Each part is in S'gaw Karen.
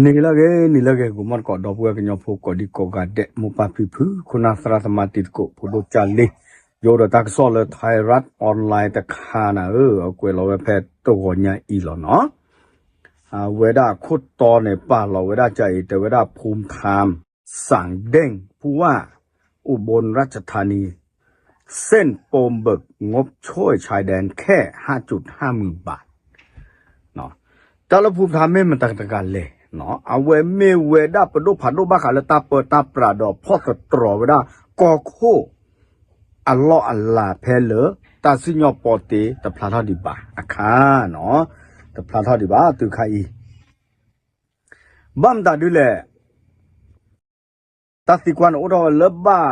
နံၤလၢအဂ့ၤ နံၤလၢအဂ့ၤ ဂီၤမီၢ်သကိး ဒီပုၢ်ဝဲၢ်ကညီဖိ ကိးဒံကိးဂၤဒဲး မိၢ်ပၢ်ဖံဖု ခိၣ်နၢ်သရၣ်သမါတံၤသကိး ဖိဒိၣ်ကၢ်လံ, ယအိၣ်ဒီးတၢ်ကစီၣ်လၢ Thairath Online တခါနၤဧၢ, အကွဲးလီၤဝဲဖဲတဂီၤညါအံၤလီၤနီၤ. အဝဲဒၣ်အခိၣ်တီန့ၣ် ပာ်လီၤဝဲဒၣ်ကၢ်အံၤ တဲဝဲဒၣ် ภูมิธรรม แสงเด่น ผู้ว่าอุบลราชธานี เส้นปมเบิกงบช่วยชายแดนแค่ห้าจุดห้าหมื่นบาท တၢ်လၢ ภูมิธรรม မ့ၢ်မတၤတဂၤလဲၣ်, အဝဲမ့ၢ်ဝဲဒၣ်ပဒိၣ်ဖးဒိၣ်ဘၣ်ဃးလၢတၢ်ပၢတၢ်ပြးဒီးဖီၣ်သတြီၤဝဲဒၣ်ကီၢ်ခိၣ် အလီၢ်အလၤဖဲလၢ တၢ်စံၣ်ညီၣ်ပီတ့တဖျါထီၣ်ဒံးဘၣ်အခါနီၤ, တဖျါထီၣ်ဒံးဘၣ်တုၤခါအံၤ ဘၣ်မတၤဒ်လဲၣ် တၢ်သံကွၢ်န့ၣ်အိၣ်ထီၣ်ဝဲလၢဘၣ်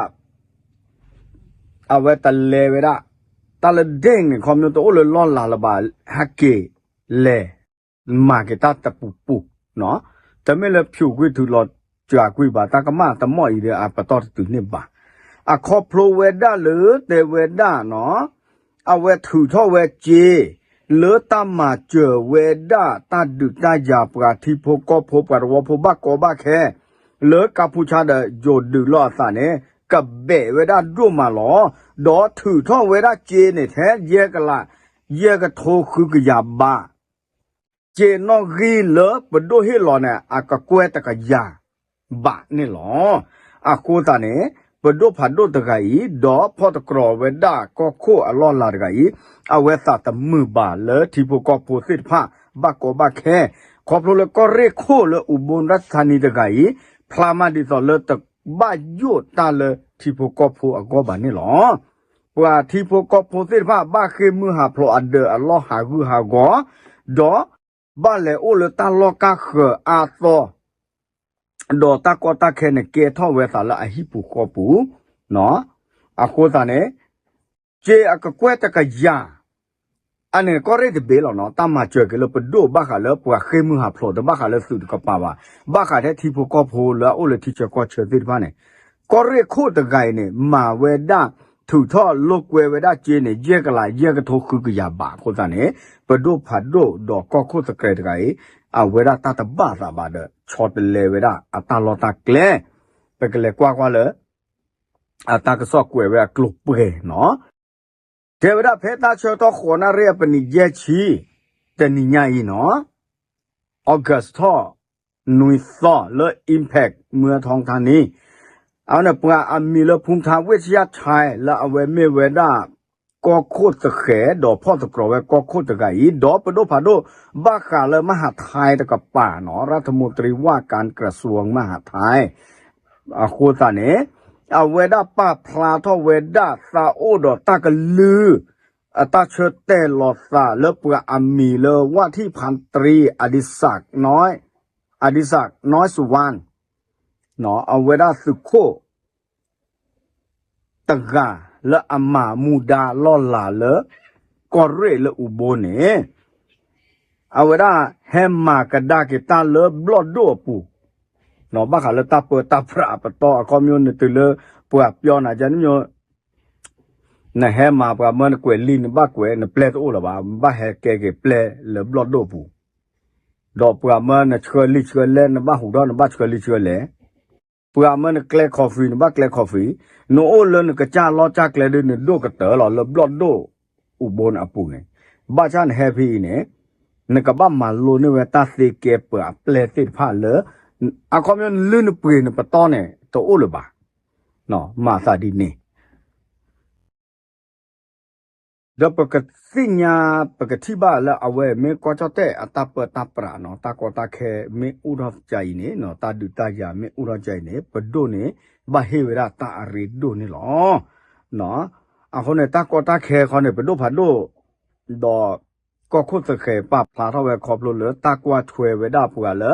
အဝဲတလဲၤဝဲဒၣ် တၢ်လၢ ဒ့ၣ် န့ၣ် ခီဖျိတအိၣ်လၢလီၢ်လၤလၢၤဘၣ် ဟဲက့ၤလဲၤ မၤက့ၤတၢ်တပူၤပူၤ, တမ့ၢ်လၢဖၠူးကွံာ်ထုးလီၤစှၤကွံာ်ဘၣ် တၢ်ကမၣ်တမီၣ်အံၤဒီးအပတီၢ်တတုၤန့ၣ်ဘၣ်. အခီဖျိဝဲဒၣ်လၢတဲဝဲဒၣ်နီၤ အဝဲထုးထီၣ်ဝဲစ့ လၢတၢ်မၤစၢၤဝဲဒၣ်တၢ်ဒုးတၢ်ယၤပှၤထံဖိကီၢ်ဖိ ပှၤသဝီဖိဘၣ်ကီဘၣ်ခဲ လၢကါဖူဆါဒီးယိၤဒုးလိာ်အသးန့ၣ် ကဘဲးဝဲဒၣ်ဒိၣ်မးလီၤ. ဒီးထုးထီၣ်ဝဲဒၣ်စ့န့ၣ် ထဲယဲၢ်ကလး ယဲၢ်ကထိဃုကယၤဘး စ့နီၣ်ဂံၢ်လၢပဒိၣ်ဟ့ၣ်လီၤန့ၣ် အကကွဲၢ်တကယၤဘးန့ၣ်လီၤ. အဃိသတးန့ၣ် ပဒိၣ်ဖးဒိၣ်တဂၤအံၤ ဒီးဖီၣ်သတြီၤဝဲဒၣ်ကီၢ်ခိၣ်အလီၢ်လၤတဂၤအံၤ အဝဲသးတမုာ်ဘၣ်လၢထံဖိကီၢ်ဖိသ့ၣ်တဖၣ် ဘၣ်ကီဘၣ်ခဲ ခီဖျိလၢကီၢ်ရ့ၣ်ခိၣ်လၢ อุบลราชธานี တဂၤအံၤ ဖျါမးဒ်သိးလၢတဘၣ်ယိၣ်တၢ်လၢထံဖိကီၢ်ဖိအဂီၢ်ဘၣ်န့ၣ်လီၤ. ပှၤထံဖိကီၢ်ဖိသ့ၣ်တဖၣ် ဘၣ်ဃ့ၢ်မုၢ်ဟးဖျိးအဒၢးအလီၢ်ဟးဂူာ်ဟးဂီၤ, ဒီးဘၣ်လဲၤအိၣ်လၢတၢ်လီၢ်ကါဃၢၤအါသီ, ဒီးတၢ်ကီတၢ်ခဲန့ၣ် ကဲထီၣ်ဝဲသးလၢအဟံၣ်ပူၤဃီပူၤ, အဃိသတးန့ၣ် စ့အကကွဲၢ်တကယၤ အန့ၣ်ကီၢ်ရ့ၣ်တဘ့ၣ်လီၤနီၤ, တၢ်မၤစၢၤက့ၤလၢပဒိၣ်ဘၣ်ဃးလၢပှၤဃ့ၢ်မုၢ်ဟးဖျိး တဘၣ်ဃးလၢသုးတကပၤဘၣ်, ဘၣ်ဃးထဲထံဖိကီၢ်ဖိလၢအအိၣ်လၢထံဆၢကီၢ်ဆၢသ့ၣ်တဖၣ်န့ၣ်, ကီၢ်ရ့ၣ်ခိၣ်တဂၤအံၤန့ၣ် မၤဝဲဒၣ် ထုးထီၣ်လိာ်ကွဲဝဲဒၣ်စ့န့ၣ် ယဲၢ်ကလး ယဲၢ်ကထိဃုကယၤဘးအဃိသတးန့ၣ်, ပဒိၣ်ဖးဒိၣ်ဒီးကီၢ်ခိၣ်သကြဲးတဂၤအံၤ အဝဲဒၣ်တၢ်တဘၣ်သးဘၣ်ဒီး ဆီတလဲဝဲဒၣ်အတၢ်လီၢ်တၢ်ကျဲ, ပကလဲၤကွၢ်ကွၢ်လၢ အတၢ်ကစီၣ်ကွဲးဝဲအကျိၤပှဲၤနီၤ. တဲဝဲဒၣ်ဖဲတၢ်ဆၢကတီၢ်ဃိးနၣ်ရံၣ်အပနံးယဲၢ်ဆံ တနံၤညါအံၤနီၤ, August ထီၣ် နွံသီ လၢ Impact မုၢ်ထီၣ်ထါန့ၣ်, အဝဲန့ၣ် ပှၤအမံၤလၢ ภูมิธรรม เวชยชัย လၢအဝဲမ့ၢ်ဝဲဒၣ် ကီၢ်ခိၣ်သဃဲၤ ဒီးဖီၣ်သတြီၤဝဲကီၢ်ခိၣ်တဂၤအံၤ ဒီးပဒိၣ်ဖးဒိၣ် ဘၣ်ဃးလၢမဟးထဲတကပၤနီၤ รัฐมนตรีว่าการกระทรวงมหาดไทย အဃိသတးန့ၣ် အဝဲဒၣ်ပာ်ဖျါထီၣ်ဝဲဒၣ်သးအိၣ်ဒီးတၢ်ကလုၢ် အတၢ်ဆၢတဲာ်လီၤသးလၢပှၤအမံၤလၢ ว่าที่พันตรี อดิศักดิ์น้อย อดิศักดิ์น้อยสุวรรณ အဝဲဒၣ်သုးခိၣ် တဂၤလၢအမၤမူဒါလီၢ်လၤလၢ ကီၢ်ရ့ၣ်လၢအူဘိန့ၣ် အဝဲဒၣ်ဟဲမၤကဒါက့ၤတၢ်လၢဘျီၣ်ဒိၣ်အပူၤ, ဘၣ်ဃးလၢတၢ်ပၢတၢ်ပြးအပတီၢ် အခီပညီန့ၣ်တုၤလၢပှၤပျီနၤကန့ၣ် နဟဲမၤပှၤမၢနကွဲးလံာ် နဘၣ်ကွဲး နပျဲတအိၣ်လၢၤဘၣ်, ဘၣ်ဟဲကဲက့ၤပျဲလၢဘျီၣ်ဒိၣ်အပူၤ, ဒီးပှၤမၢနဆှၢလံာ်ဆှၢလဲၢ် နဘၣ်ဟူးထီၣ် နဘၣ်ဆှၢလံာ်ဆှၢလဲၢ် ပှၤမၢနကျဲ coffee နဘၣ်ကျဲ coffee, နအိၣ်လၢနကစၢ်လီၢ်ကၢ်ကျဲဒီး နဒိၣ်ကတၢၢ်လီၤ လၢဘျီၣ်ဒိၣ်အူဘိန့ၣ်အပူၤန့ၣ်, ဘၣ်ဆၣ်နဟဲဖဲအံၤန့ၣ် နကဘၣ်မၤလိန့ၢ်ဝဲတၢ်သ့ကဲပှၤအပျဲၢ်သ့ၣ်တဖၣ်လၢ အခီပညီနလုၢ်နပှ့ၤနပတီၢ်န့ၣ် တအိၣ်လၢၤဘၣ်, မၤသးဒ်န့ၣ် ဒီးပကသ့ၣ်ညါ ပကထံၣ်ဘၣ်လၢအဝဲမ့ၢ်ကီၢ်ကၠီၣ်တဲၣ်အတၢ်ပၢတၢ်ပြးနီၤ တၢ်ကီတၢ်ခဲမ့ၢ်အိၣ်ထီၣ်ကၠါအံၤန့ၣ် တၢ်ဒုးတၢ်ယၤမ့ၢ်အိၣ်ထီၣ်ကၠါအံၤန့ၣ် ပဒိၣ်န့ၣ် ဘၣ်ဟ့ၣ်ဝဲဒၣ်တၢ်အရ့ဒိၣ်န့ၣ်လီၤ. အဃိန့ၣ် တၢ်ကီတၢ်ခဲခီန့ၣ် ပဒိၣ်ဖးဒိၣ် ဒီး ကီၢ်ခိၣ်သဃဲၤပာ်ဖျါထီၣ်ဝဲခီဖျိလၢတၢ်ကွၢ်ထွဲဝဲဒၣ်ပှၤလၢ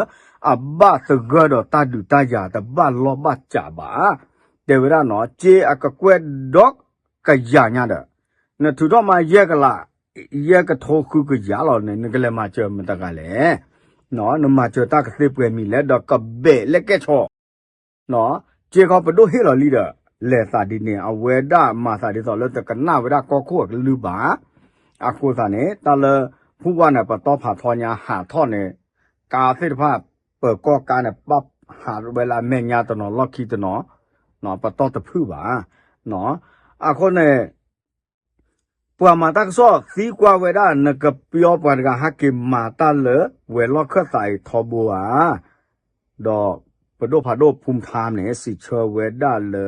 အဘၣ်သဂၢၢ်ဒီးတၢ်ဒုးတၢ်ယၤတဘၣ်လီၢ်ဘၣ်စးဘၣ်, တဲဝဲဒၣ်နီၤ စ့အကကွဲၢ်ဒီးကယၤညါဒီး နထုးထီၣ်မးယဲၢ်ကလး ယဲၢ်ကထိဃုကယၤလီၤန့ၣ် နကလဲၤမၤစၢၤမတၤတဂၤလဲၣ်, နမၤစၢၤတၢ်ကသ့ပှဲၤမံၤလဲၣ် ဒီးကဘဲးလဲၣ်ကဲဆီၣ် စ့ခီပဒိၣ်ဟ့ၣ်လီၤလံဒီး လဲၤသးဒ်န့ၣ် အဝဲဒၣ်မၤသးဒ်သိးလၢတကနၣ်ဝဲဒၣ်ကီၢ်ခိၣ်အကလုၢ်ဘၣ်. အဃိသတးန့ၣ် တၢ်လၢ ဖူဝါန့ၣ် ပတီၢ်ဖးထီညါဟးထီၣ်န့ၣ် ကါသ့ၣ်တဖၣ် ပၢၤကီၢ်ကါန့ၣ် ပာ်ဟးဝဲလၢအမဲာ်ညါတနီၤလီၢ်ခံတနီၤ, ပတီၢ်တဖုၣ်ဘၣ်. အဃိန့ၣ် ပှၤမၤတၢ်ကစီၣ်သံကွၢ်ဝဲဒၣ် နကပျီပှၤတဂၤဟဲက့ၤမၤတၢ်လၢ ဝဲၤလီၢ်ခၢၣ်သးအံၤထီဘိဧါ. ဒီးပဒိၣ်ဖးဒိၣ်ဖူမထါန့ၣ် စံးဆၢဝဲဒၣ်လၢ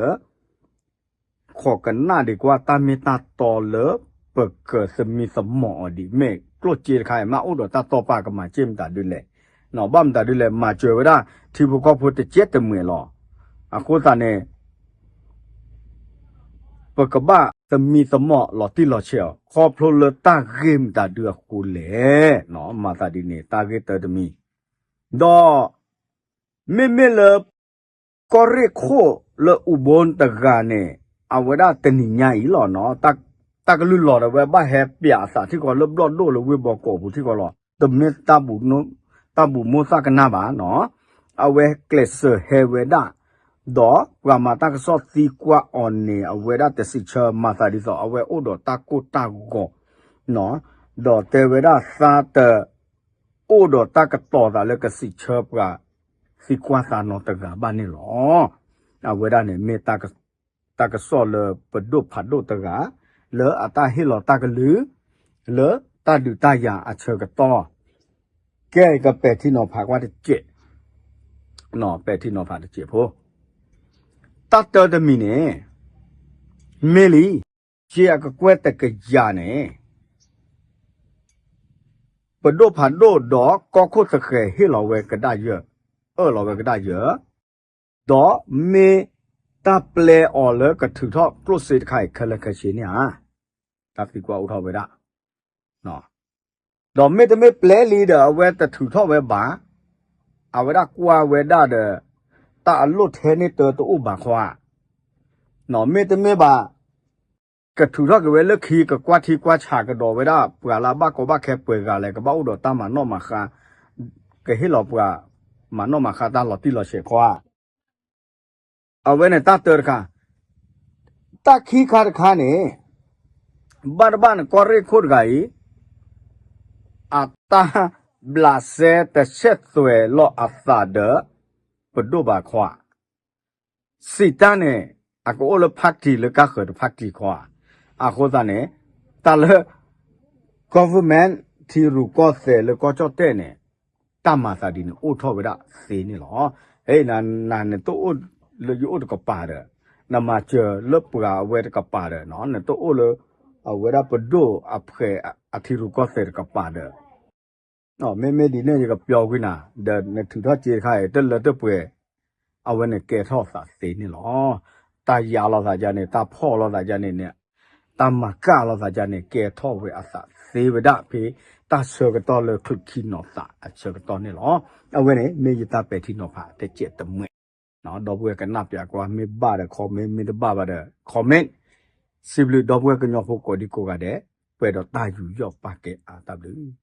ခိးကနၣ်ဒံးကွၢ်တၢ်မ့ၢ်တၢ်တီလၢ ပကသမံသမိးအီၤဒံး မ့ၢ်ကျိၣ်စ့တခါအံၤ မ့ၢ်အိၣ်ဒီးတၢ်တီပာ်ကမၤစ့ၢ်မတၤဒုလဲၣ်, ဘၣ်မတၤဒုလဲၣ် မၤစၢၤဝဲဒၣ် ထံဖိကီၢ်ဖိတကဲးတမှဲၤလီၤ. အဃိသတးန့ၣ် ပကဘၣ်သမံသမိးလီၤတံၢ်လီၤဆဲးအီၤ ခီဖျိလၢတၢ်ဂ့ၢ်မတၤဒုအဃိလဲၣ်. မၤသးဒ်န့ၣ် တၢ်ဂ့ၢ်တၢတမံၤ, ဒီး မ့မ့ၢ်လၢ ကီၢ်ရ့ၣ်ခိၣ်လၢအူဘိတဂၤန့ၣ် အဝဲဒၣ်တနံၤညါအံၤလီၤနီၤ, တၢ်ကလုၢ်လီၤဒီးဝဲဘၣ်ဟဲပျးအသးထံၣ်ဃီလၢဘျီၣ်ဒိၣ်လၢဝ့ၢ်ဘီကီးပူၤထံၣ်ဃီလီၤ. တမ့ၢ် တၢ်ဘူးမိၣ်သၣ်ကနၣ်ဘၣ်နီၤ, အဝဲကျဲးစၢးဟဲဝဲဒၣ်, ဒီးပှၤမၤတၢ်ကစီၣ်သံကွၢ်အီၤန့ၣ် အဝဲဒၣ်တစံးဆၢမၤသးဒ်သိး အဝဲအိၣ်ဒီးတၢ်ကိၢ်တၢ်ဂီၤ ဒီးတဲဝဲဒၣ်သးတ အိၣ်ဒီးတၢ်ကတီၤသးလၢကစံးဆၢပှၤ သံကွၢ်သးနီတဂၤဘၣ်န့ၣ်လီၤ. အဝဲဒၣ်န့ၣ်မ့ၢ် တၢ်ကစီၣ်လၢပဒိၣ်ဖးဒိၣ်တဂၤ လၢအတၢ်ဟ့ၣ်လီၤတၢ်ကလုၢ် လၢတၢ်ဒုးတၢ်ယၤအဆၢကတီၢ်, ကဲကပဲာ်ထံနီၤဖးကွၢ်တစဲး, ပဲာ်ထံနီၤဖးတစဲးဖိ, တၢ်တၢတမံၤန့ၣ် မ့ၢ်လံ, က့အကကွဲၢ်တကယၤန့ၣ် ပဒိၣ်ဖးဒိၣ်ဒီးကီၢ်ခိၣ်သဃဲၤဟ့ၣ်လီၤဝဲကဒၣ်ယၢၢ်, အၢၣ်လီၤဝဲကဒၣ်ယၢၢ်, ဒီးမ့ၢ်တၢ်ပျဲအီၤလၢကထုးထီၣ်ကျိၣ်စ့တခါအံၤခဲလၢာ်ခဲဆ့န့ၣ်ဧါ, တၢ်သံကွၢ်အိၣ်ထီၣ်ဝဲဒၣ် ဒီးမ့တမ့ၢ်ပျဲလံဒီး အဝဲတထုးထီၣ်ဝဲဘၣ်, အဝဲဒၣ်ကွၢ်ဝဲဒၣ်ဒီး တၢ်အလိၣ်ထဲန့ၢ်တၢတအိၣ်ဘၣ်ခီဧါ, မ့တမ့ၢ်ဘၣ် ကထုးထီၣ်က့ၤဝဲလၢခံ ကကွၢ်ထံကွၢ်ဆးကဒီးဝဲဒၣ် ပှၤလၢအဘၣ်ကီဘၣ်ခဲပှဲၤဂၤလဲၣ် ကဘၣ်အိၣ်ဒီးတၢ်မၤနီၣ်မၤဃါ, ကဟ့ၣ်လီၤပှၤ မၤနီၣ်မၤဃါတၢ်လီၤတံၢ်လီၤဆဲးခီဧါ. အဝဲန့ၣ်တၢ်တၢတခါ, တၢ်ခံခါတခါန့ၣ် ဘၣ်တဘၣ်န့ၣ် ကီၢ်ရ့ၣ်ခိၣ်တဂၤအံၤ အတၢ်ဘျးစဲတဆဲးသွဲးလိာ်အသးဒီး ပဒိၣ်ဘၣ်ခီဧါ, စံးတၢ်န့ၣ် အကအိၣ်လၢဖးတံၢ်လၢကါဃၢၤတဖးတံၢ်ခီဧါ, အဃိသတးန့ၣ် တၢ်လၢ government ထံရူၢ်ကီၢ်သဲးလၢကီၢ်ကၠီၣ်တဲၣ်န့ၣ် တၢ်မၤသးဒ်န့ၣ်အိၣ်ထီၣ်ဝဲဒၣ်သ့န့ၣ်လီၤ. နနတအိၣ်လၢယအိၣ်တကပၤဒီး နမၤစၢၤလၢပှၤအဝဲတကပၤဒီး နတအိၣ်လၢ အဝဲဒၣ်ပဒိၣ်အဖှဲးအထံရူၢ်ကီၢ်သဲးတကပၤဒီး မ့မ့ၢ်ဒ်န့ၣ်ယကပျီကွံာ်နၤ ဒီးနထုးထီၣ်စ့တခါအံၤ တလၢတပှဲၤ အဝဲန့ၣ်ကဲထီၣ်သးသ့န့ၣ်လီၤ. တၢ်ယါလိာ်သးဒ်န့ၣ် တၢ်ဖီၣ်လိာ်သးဒ်န့ၣ်န့ၣ် တၢ်မၤကၢ်လိာ်သးဒ်န့ၣ် ကဲထီၣ်ဝဲအသးသ့ဝဲဒၣ်ဖဲ တၢ်ဆၢကတီၢ်လၢချုးခံနီၤသးအဆၢကတီၢ်န့ၣ်လီၤ. အဝဲန့ၣ် မ့ၢ်ယတၢ်ပဲာ်ထံနီၤဖးတစဲးတမှဲး, ဒီပုၢ်ဝဲၢ်ကနၣ်ပၠးကွၢ် မ့ၢ်ဘၣ်ဒီး comment မ့ၢ်တဘၣ်ဘၣ်ဒီး comment, စံးဘျုးဒီပုၢ်ဝဲၢ်ကညီဖိကိးဒံကိးဂၤဒဲး, ပှဲၤဒီးတၢ်ယူးယီၣ်ပာ်ကဲအါတၢ်ဘျုး